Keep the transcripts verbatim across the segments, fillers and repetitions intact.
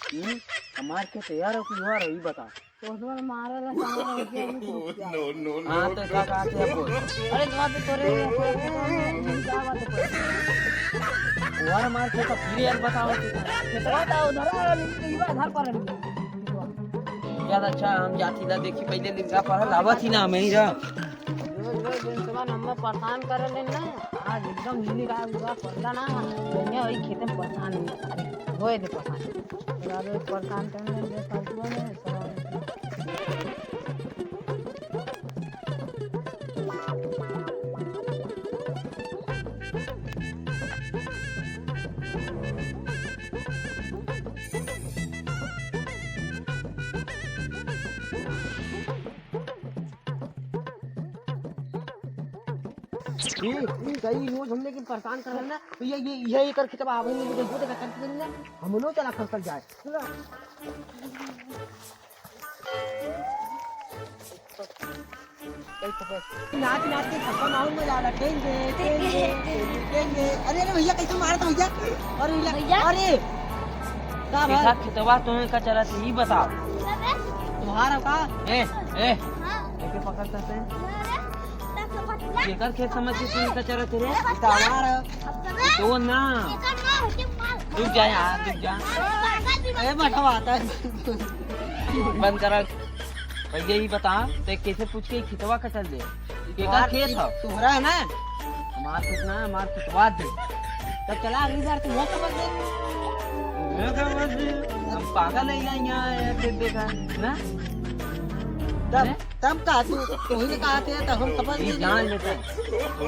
हम्म, हमार खेत यार, अब की हुआ रही, बता। तो उसमें मारे ला सामान हो गया, ये तो क्या? हाँ, तो का कहा थे अब बोल। अरे, बात तो रे, क्या बात है? वो हमार खेत फिर यार बताओ। खेतवा तो उधर है, लेकिन ये बात हर पर है। यार, अच्छा, हम जाती ला देखी, पहले लिखा पढ़ा लावा थी ना, हमें ही रहा। रोज, रोज दिन सुबह हमें परेशान कर रहे ना। आज एकदम नीली रात हुआ, पड़ला ना। दुनिया वही खेते में परेशान है। अरे, होए दे परेशान। अरे, परेशान करने दे, फालतू में, सब ये, ये सही रोज हमने के परेशान कर रहे ना, तो ये, ये, ये एकर खेतवा आवे नहीं, मुझे वो देखा करके नहीं ना, हम लोग चला खसक जाए। नाच नाच के सबका माहौल में डाला, टेंगे, टेंगे, टेंगे। अरे, अरे भैया, कैसे मारत भैया? अरे भैया, भैया। अरे। का भाई? देखा खेतवा तुम्हें का चलत है, ई बताओ। तुम्हारा का? ए, ए। हाँ। एके पकड़ करते हैं। अरे, तब तो पतला। एकर खेत समझ के तुम का चलत है रे? अरे, ई तो हमारा। अब तो मैं तो ना। एकर ना होके मार। रुक जा यार, रुक जा। अरे, पागल भी ए, बैठा आता है। बंद करा। पहले ही बता, ते कैसे पूछ के खेतवा कटल दे? केकर खेत ह? तुम्हारा है ना? हमार खेत ना, हमार खेतवा दे। तब चला अगली बार तू वो समझ दे। वो समझ दे। हम पागल है यहाँ, यहाँ आया खेत देखा, ना? तब, अरे? तब का तू, तू ही ने कहा थे, तब हम समझ ये नहीं जान गए। लेता है।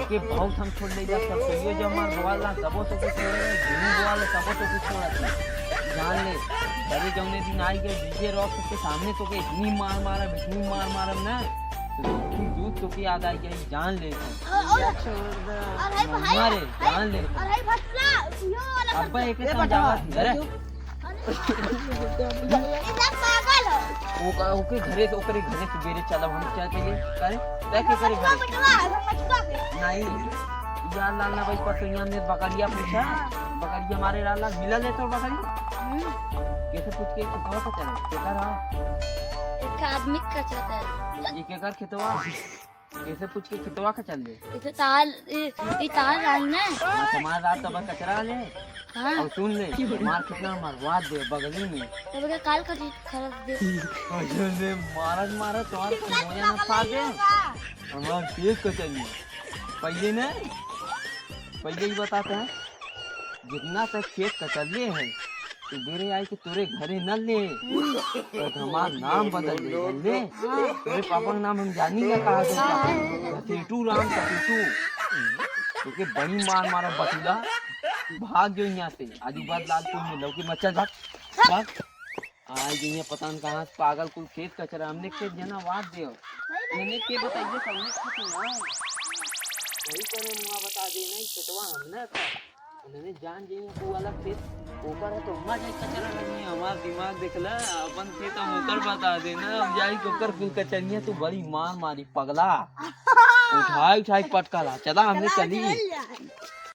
ओके, बहुत हम छोड़ ले जाते हैं। तो ये जो हमार बोला, दबो तो कुछ छोड़े, गुरु बोला, दबो तो कुछ छोड़ा। जान ले, अरे जौने दिन आई गए डीजे रॉक के सामने तो के इतनी मार मारब, इतनी मार मारब ना, तो दूध तो के याद आई गई, जान ले। और, और, और है भाई, मारे, है, जान ले। और है भटुरा, यो वाला अब्बा सब। एक ए समझावा बटवा, थी, अरे। अरे, इधर पागल हो। ओका, ओके घरे से, ओकरे घरे से बेरे चलब हम क्या चाहिए? अरे, तय के करे बटवा, घरे? बटवा, हम बटवा पे। नहीं। यार लाल ना भाई, पर तो यहाँ ने बकरिया पूछा, बकरिया मारे लाल लाल मिला ले तो बकरी। हम्म। कैसे पूछ के खेतवा का चले? केकर हा? एक आदमी का चलता है। ये केकर खेतवा? कैसे पूछ के खेतवा का चल दे? इसे तार, इ, इ तार राल ना। हाँ, तुम्हारा राल तो बस कचरा ले। हाँ। और सुन ले, मार कितना मरवा दे बगली में। तब का काल का चीज खरीद दे। अरे मारत मारत तुम्हारा तो मोया ना फाड़ दे। हमार खेत कचरिया। पहिले ना, पहिले ही बताते हैं, जितना तक खेत कचरले है, तू बेरे आए के तोरे घरे न ले, तो हमार नाम बदल दे, बदल दे। तोरे पापा का नाम हम जानी ना कहा से, कसेटू राम कसेटू। तोके बड़ी मार मारा बटुला, भाग जो यहाँ से, आजू बाद लालपुर में लौकी मत चल, भाग, भाग। आज यहाँ पता न कहाँ से पागल कुल खेत कचरा, हमने खेत जना वाद दे। मैंने के बताइए, सबने खेत ना। वही करे मुआ बता दे, नहीं खेतवा हमने था। उन्होंने जान जाइए तू वाला खेत, ओकर है तो हमार जाए कचरा नहीं है, हमार दिमाग देख ला, अपन खेत हम ओकर बता दे ना, हम जाई ओकर कुल कचरिया, तू बड़ी मार मारी पगला। उठाई उठाई पटका ला, चला हमने चला, चली। चल जा।